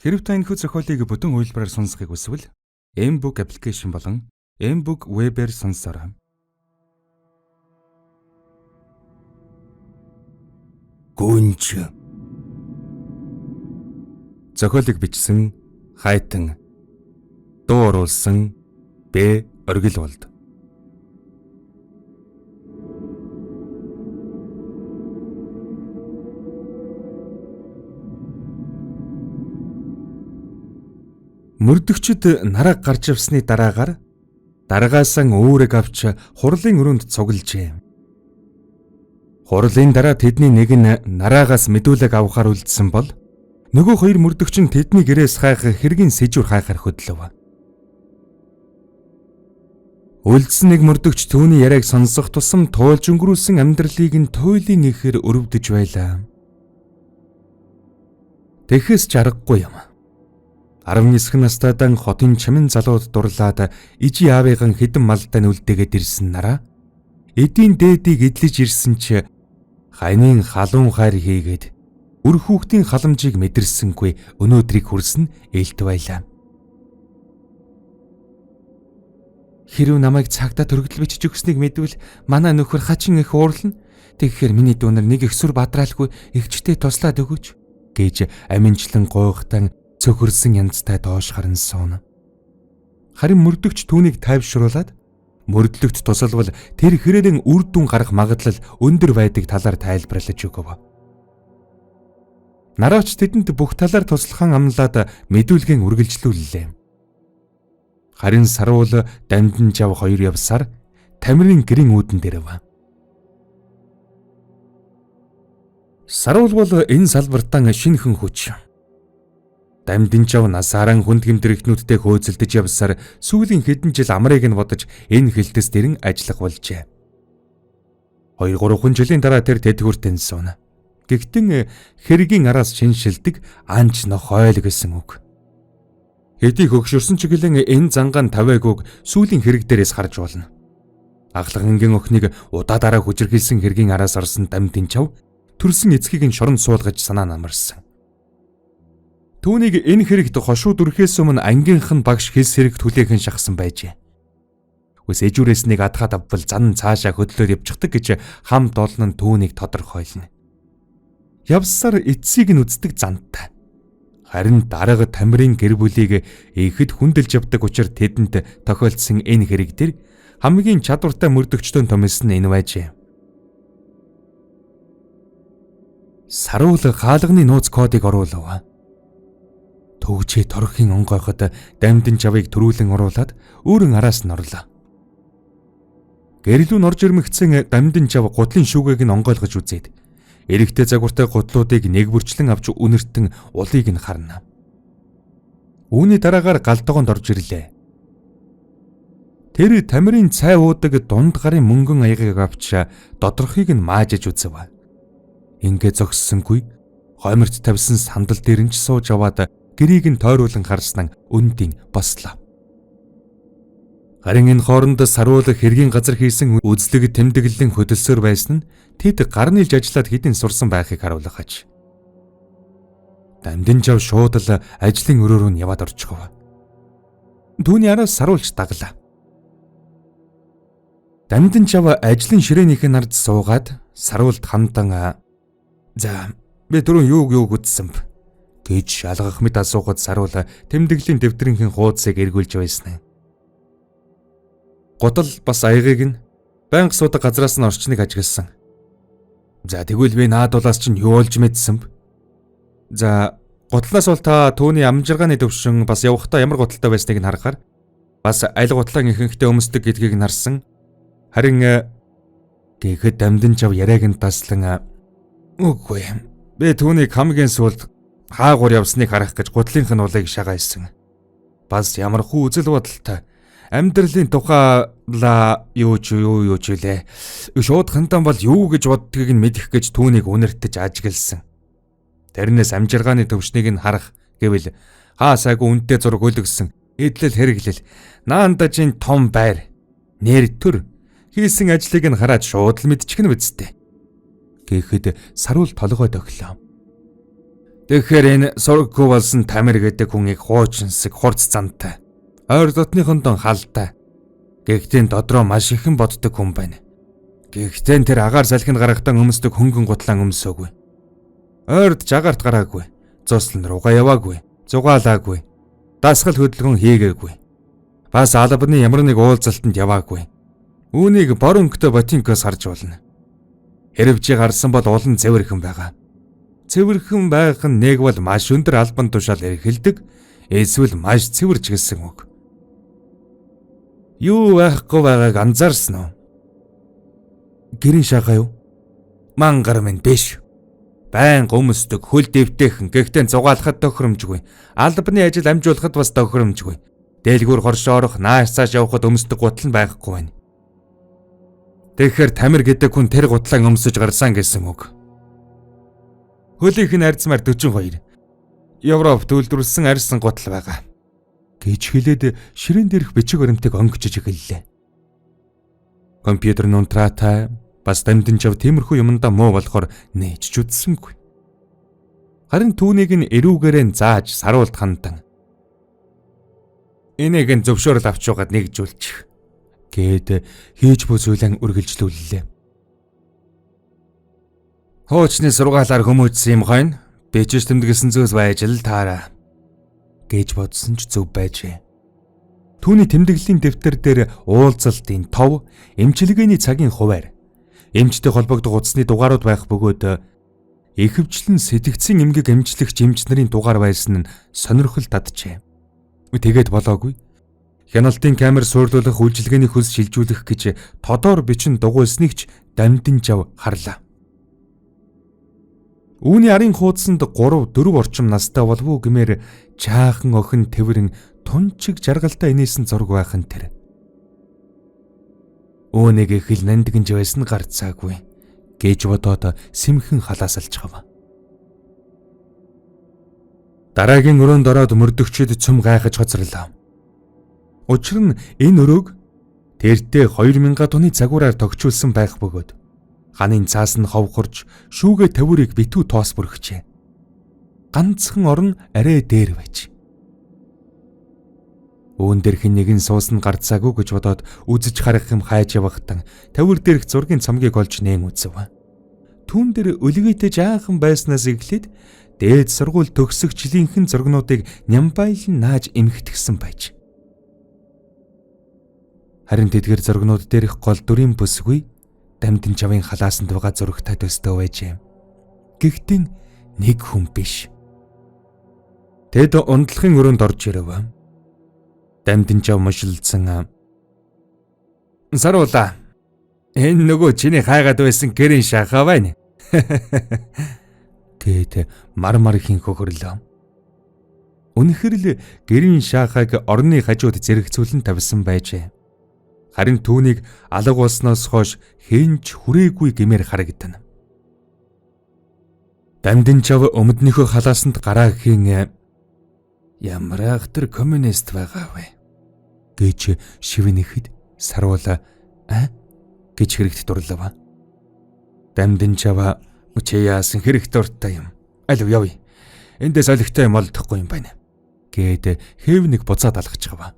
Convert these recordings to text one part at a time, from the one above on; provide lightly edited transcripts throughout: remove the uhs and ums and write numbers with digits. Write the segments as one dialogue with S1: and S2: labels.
S1: Хэрв та энэхүү зохиолыг бүтэн хувилбараар сонсохыг хүсвэл Mbook application болон Mbook web-ээр сонсоорой. Гүнж. Зохиолыг бичсэн Хайтан, дуу оруулсан Б. Оргилволд. Мөрдөгчд нараг гарч явсны дараагаар даргаасан үүрэг авч хурлын өрөөнд цуглжээ. Хурлын дараа тэдний нэг нь нараагаас мэдүүлэг авахар үлдсэн бол нөгөө хоёр мөрдөгч нь тэдний гэрээс хайх хэргийн сэжүр хайхаар хөдлөв. Үлдсэн нэг мөрдөгч түүний яриаг сонсох тусам туулж өнгөрүүлсэн амьдралыг нь туйлын ихээр өрөвдөж байлаа. Тэгэхээс ч аргагүй юм. 19 настайдан хотын чамин залууд дурлаад ижи аавыган хэдэн малтай нүлдээгээд ирсэн нараа эдийн дээдийг эдлэж ирсэн чи ханийн халуун хайр хийгээд үр хүүхдийн халамжийг мэдэрсэнгүй өнөөдрийг хүрсэн элт байлаа. Хэрв намайг цагдаа төрөгдөл бичиж өгснийг мэдвэл манай нөхөр хачин их уурлна. Тэгэхээр миний дүүнер нэг их сүр бадраалгүй эгчтэй туслаад өгөөч гэж аминчлан гуйхтан цөхөрсөн янзтай доош харан сууна. Харин мөрдөгч түүнийг тайвшруулад мөрдлөгт тусалвал тэр хэрээрэн үр дүн гарах магадлал өндөр байдаг талаар тайлбарлаж өгөв. Нараач тэдэнд бүх талаар туслахан амлаад мэдүүлгэн үргэлжлүүллээ. Харин Саруул дамдин жав хоёр явсаар Тамирын гэрийн үүдэн дэрэв. Саруул бол энэ салбартан шинэхэн хүч. Дамдин жав насааран хүнд гэмтрэгтнүүдтэй хөөцөлдөж явсаар сүүлийн хэдэн жил амрыг нь бодож энэ хэлтэс дэрэн ажиллах болжээ. 2-3 жилийн дараа тэр тэдгүүртэн сууна. Гэхдээ хэргийн араас шиншилдэг анч нохойл гэсэн үг. Хэдий хөгшөрсөн ч гэлэн энэ зангаан тавиагүйг сүүлийн хэрэг дээрээс харж болно. Ахлах ангийн охиныг удаа дараа хүчирхийлсэн хэргийн араас орсон Дамдин чав төрсөн эцгийг нь шоронд суулгаж санаа намарсан. Түүнийг энэ хэрэгт хошуу дүрхээс өмнө ангийнх нь багш хэлс хэрэг түлээхэн шахсан байжээ. Үс ээжүүрээс нэг адхаад авбал зан цаашаа хөдлөөд явчихдаг гэж хамт олон нь түүнийг тодорхойлно. Явсаар эцсийг нь үздэг зантай. Харин дарга Тамирын гэр бүлийг ихэд хүндэлж явдаг учир тэдэнд тохиолдсон энэ хэрэг дээр хамгийн чадвартай мөрдөгчдөн томилсон энэ байжээ. Саруул хаалганы нууц кодыг оруулав. Төгжээ торхын онгойход дамдин чавыг төрүүлэн оруулаад өөрөн араас нь орлоо. Гэрлүү норж ирмэгцэн дамдин чав гутлын шүүгээг нь онгойлгож үзээд эрэгтэй загвартай гутлуудыг нэг бүрчлэн авч үнэртэн улыг нь харна. Үүний дараагаар галдогонд орж ирлээ. Тэр Тамирын цай уудаг дунд гарын мөнгөн аягийг авч доторхыг нь маажиж үзв. Ингээ зогссонгүй хойморт тавьсан сандал дээр нь ч сууж аваад гэрийг нь тойруулан харснан өндийн бослоо. Харин энэ хооронд Саруул хэргийн газар хийсэн үзлэг тэмдэглэлийн хөдөлсөөр байсан нь тэд гар нийлж ажиллаад хэдин сурсан байхыг харуулах аж. Дамдин жав шууд л ажлын өрөө рүү яваад орчихов. Түүний араас Саруулч даглаа. Дамдин жав ажлын ширээнийх нь ард суугаад Саруулд хандан "За, би түрүүн юуг үзсэн бэ?" гэж шалгах мэт асуухад Саруул тэмдэглэлийн дэвтрийнхээ хуудсыг эргүүлж байсан. Гутал бас аягийг нь байнга суудаг газраас нь орчныг ажигласан. За, тэгвэл би наадуулаас чинь юу болж мэдсэн бэ? За, гутлаас бол та түүний амжиргааны төвшин бас явахдаа ямар гуталтай байсныг нь харахаар бас аль гутлаа ихэнхдээ өмсдөг гэдгийг нь харсан. Харин гэхэд дамдин чав яриаг нь таслан үгүй би түүнийг хамгийн сүүлд хаагур явсныг харах гэж гутлынх нь улыг шагаайсан. Бас ямар хүү үзэл бодолтой амьдралын тухай ла юу ч юу юу ч үлээ. Шууд хандан бол юу гэж боддгийг нь мэдэх гэж түүнийг үнэртэж ажигласан. Тэрнээс амжиргааны төвшнийг нь харах гэвэл хаа сайгүй үнэтэй зураг өлгсөн эдлэл хэрэглэл наандажийн том байр нэр төр хийсэн ажлыг нь хараад шууд л мэдчих нь үсттэй. Гэхэд Саруул толгой дохилоо. Тэгэхээр энэ сурггүй болсон Тамир гэдэг хүн их хуучинсаг хурц зантай. Ойр дотныхондоо халтай. Гэхдээ дотроо маш ихэн боддог хүн байна. Гэхдээ тэр агаар салхинд гарахтан өмсдөг хөнгөн гутлаан өмсөөгүй. Ойрд жагаарт гараагүй. Цуслан руугаа яваагүй. Зугаалаагүй. Дасгал хөдөлгөөн хийгээгүй. Бас албаны ямар нэг уулзалтанд яваагүй. Үүнийг бор өнгөтэй ботинкоос харж болно. Хэрв чи гарсан бол улан цэвэрхэн байгаа. Цэвэрхэн байх нь нэг бол маш өндөр албан тушаал эрхэлдэг, эсвэл маш цэвэрч гэсэн үг. Юу байхгүй байгааг анзаарсан уу? Гэрийн шахаа юу? Мангар минь биш. Байнга өмсдөг, хөл дэвтэйхэн, гэхдээ зугаалахад тохиромжгүй. Албаны ажил амжуулахад бас тохиромжгүй. Дээлгүүр хоршоо орох, нааш цааш явахад өмсдөг гутал нь байхгүй байна. Тэгэхээр Тамир гэдэг хүн тэр гутлаа өмсөж гарсан гэсэн үг. Хөлийнх нь арзмаар 42. Европ төлдөрсөн арьсан гутал байгаа. Гэж хэлээд ширээн дээрх бичиг баримтыг онгочж эхэллээ. Компьютер нь унтраатай, бас дамдын жав тиймэрхүү юмдаа муу болохоор нээж ч үзсэнгүй. Харин түүнийг нь эрүүгээрээ зааж саруулд хандан. Энийг нь зөвшөөрөл авч байгаад нэгжүүлчих гээд хийж буй зүйлэн үргэлжлүүллээ. Хуучны сургаалаар хүмүүжсэн юм хойно бичиж тэмдэглэсэн зүйлс байж л таараа гэж бодсон ч зөв байжээ. Түүний тэмдэглэлийн дэвтэр дээр уулзалтын тов, эмчилгээний цагийн хуваар, эмчтэй холбогдох утасны дугаарууд байх бөгөөд ихэвчлэн сэтгцийн эмгэг эмчлэгч эмч нарын дугаар байсан нь сонирхол татжээ. Тэгээд болоогүй. Хяналтын камер суурлуулах, үйлчилгээний хөлс шилжүүлэх гэж тодор бичин дугуйлсныг ч дамдын жав харлаа. Үүний арын хуудсанд 3 4 орчим настай болов уу гэмээр жаахан охин тэврэн тунчиг жаргалтай инээсэн зураг байх нь тэр. Үүнийг их л нандинж байсан гарцаагүй гэж бодоод сэмхэн халаасалж гав. Дараагийн өрөөнд ороод мөрдөгчд цөм гайхаж хоцорлоо. Учир нь энэ өрөөг тэртээ 2000 оны загвараар тогтчулсан байх бөгөөд ханын цаас нь ховхорч шүүгээ тавиурыг битүү тоос бүрхжээ. Ганцхан орон арай дээр байж. Үүн дээр хэн нэгэн суусан гарцаагүй гэж бодоод үзэж харах юм хайж явахтан тавиур дээрх зургийн цомгийг олж нээн үзв. Түүн дээр өлгийтэй жаахан байснаас эхлээд дээд сургууль төгсөх жилийнхэн зургнуудыг нямбайлан нааж эмхтгсэн байж. Харин тэдгэр зургнууд дээрх гол дүрийн бүсгүй дамдын чавын халаасанд байгаа зурагтай төстэй байжээ. Гэхдээ нэг хүн биш. Тэд ундлахын өрөөнд орж ирэв. Дамдын чав мушилцсан. Саруулаа. Энэ нөгөө чиний хайгаад байсан гэрийн шахаа байна. Гэт мар мар хин хөхөрлөө. Үнэхэр л гэрийн шахааг орны хажууд зэрэгцүүлэн тавьсан байжээ. Харин түүнийг алга болсноос хойш хэн ч хүрээгүй гэмээр харагдана. Дамдын чав өмнөнийхөө халаасанд гараа хийн ямар ахтар коммунист байгаа вэ гэж шивнэхэд саруула а гэж хэрэгт дурлав. Дамдын чав чи яасан хэрэг дуртай юм. Алив явъя. Эндээс олигтой юм олдохгүй юм байна гээд хэв нэг буцаад алгачихв.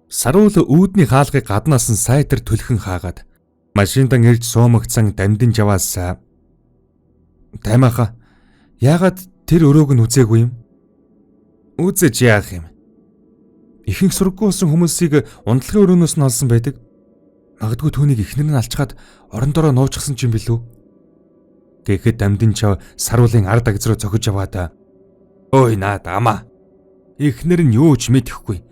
S1: Саруул үүдний хаалгыг гаднаас нь сайтар түлхэн хаагаад машиндан ирж суумагцсан дамдын жаваас таймаха яагаад тэр өрөөг нь үзээгүй юм? Үзэж яах юм? Ихэнх сурггүй болсон хүмүүсийг унтлагын өрөөнөөс нь олсон байдаг. Магадгүй түүнийг эхнэр нь алчхаад орон дороо нуучсан ч юм билүү? Гэхэд дамдын чав саруулын ард агз руу цохиж яваад ой наад амаа. Эхнэр нь юу ч мэдэхгүй.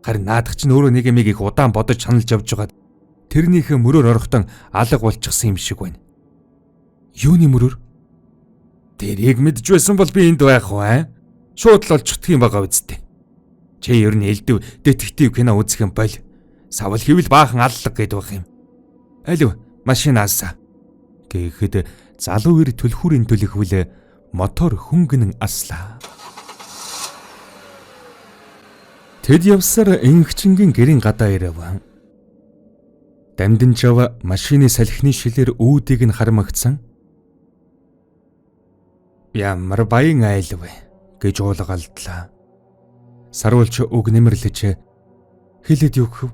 S1: Харин наадах чинь өөрөө нэг юмыг их удаан бодож шаналж явж байгаад тэрнийхээ мөрөөр орохдон алга болчихсон юм шиг байна. Юуны мөрөөр? Тэрийг мэдж байсан бол би энд байх уу аа? Шууд л олчихдох юм байгаа үсттэй. Чи ер нь элдв детектив кино үзэх юм бол савл хэвэл баахан аллаг гээд байх юм. Алив машинаасаа. Гэхэд залуу ир түлхүүрийн түлхвэл мотор хөнгөнөн аслаа. Тэд явсаар инхчингийн гэрийн гадаа ирэв. Дамдын чав машины салхины шилээр үүдийг нь хармагцсан. Ямар баян айл вэ гэж уулга алдлаа. Саруулч үг нэмэрлэж хэлээд юу гэв?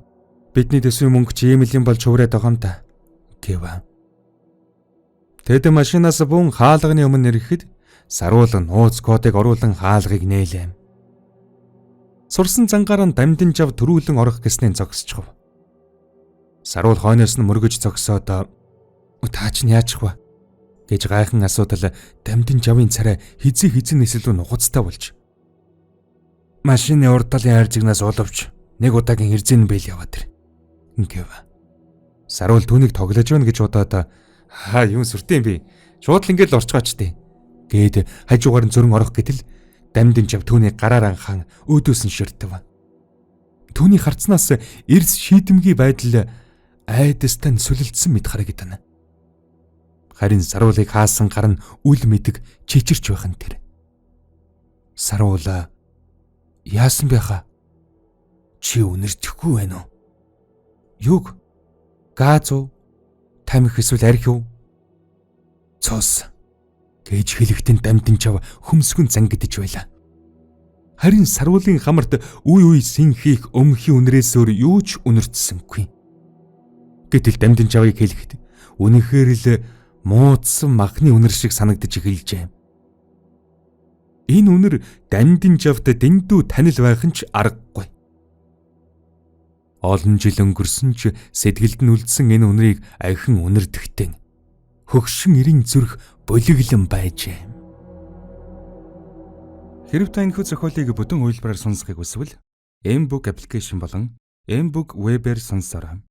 S1: Бидний төсвийн мөнгө чи ийм л юм болж хувраад байгаа юм та гэв. Тэд машинаас бүүн хаалганы өмнө ирэхэд Саруул нууц кодыг оруулан хаалгыг нээлээ. Сурсан зангаар нь дамдин жав төрүүлэн орох гэснээ зогсчихов. Саруул хойноос нь мөргөж зогсоод "Та чинь яачих вэ?" гэж гайхан асуудал дамдин жавын царай хизээ хизэнээс илүү нухацтай болж. Машины урд талын хайрцагнаас улавч нэг удаагийн эрзэн бэл яваад ир. Гэв. Саруул түүнийг тоглож байна гэж удаад "Хаа юм сүртэй юм би. Шууд л ингээд л орчгооч тээ." Гээд хажуугаар нь зөрөн орох гэтэл дамдин жав түүний гараар анхаан өөдөөс нь ширтэв. Түүний харцнаас эрс шийдэмгий байдал айдастай нь сүлэлдсэн мэт харагдана. Харин Саруулыг хаасан гар нь үл мэдэг чичирч байх нь тэр. Саруула яасан бэ ха? Чи үнэртэхгүй байна уу? Юг? Газ уу? Тамхи эсвэл архи уу? Цус гэж хэлэхдээ дамдин чав хөмсгөн зангидж байлаа. Харин Саруулын хамарт үе үе син хийх өмхийн үнрээс өөр юу ч үнэртсэнгүй. Гэтэл дамдин чавыг хэлэхэд үнэхээр л муудсан махны үнэр шиг санагдаж эхэлжээ. Энэ үнэр дамдин жавд дэндүү танил байх нь ч аргагүй. Олон жил өнгөрсөн ч сэтгэлд нь үлдсэн энэ үнэрийг ахин үнэрдэхтэн хөгшин эрийн зүрх булиглан байжээ. Хэрв та энэхүү зохиолыг бүтэн хувилбараар сонсохыг хүсвэл mBook application болон mBook web-ээр сонсоорой.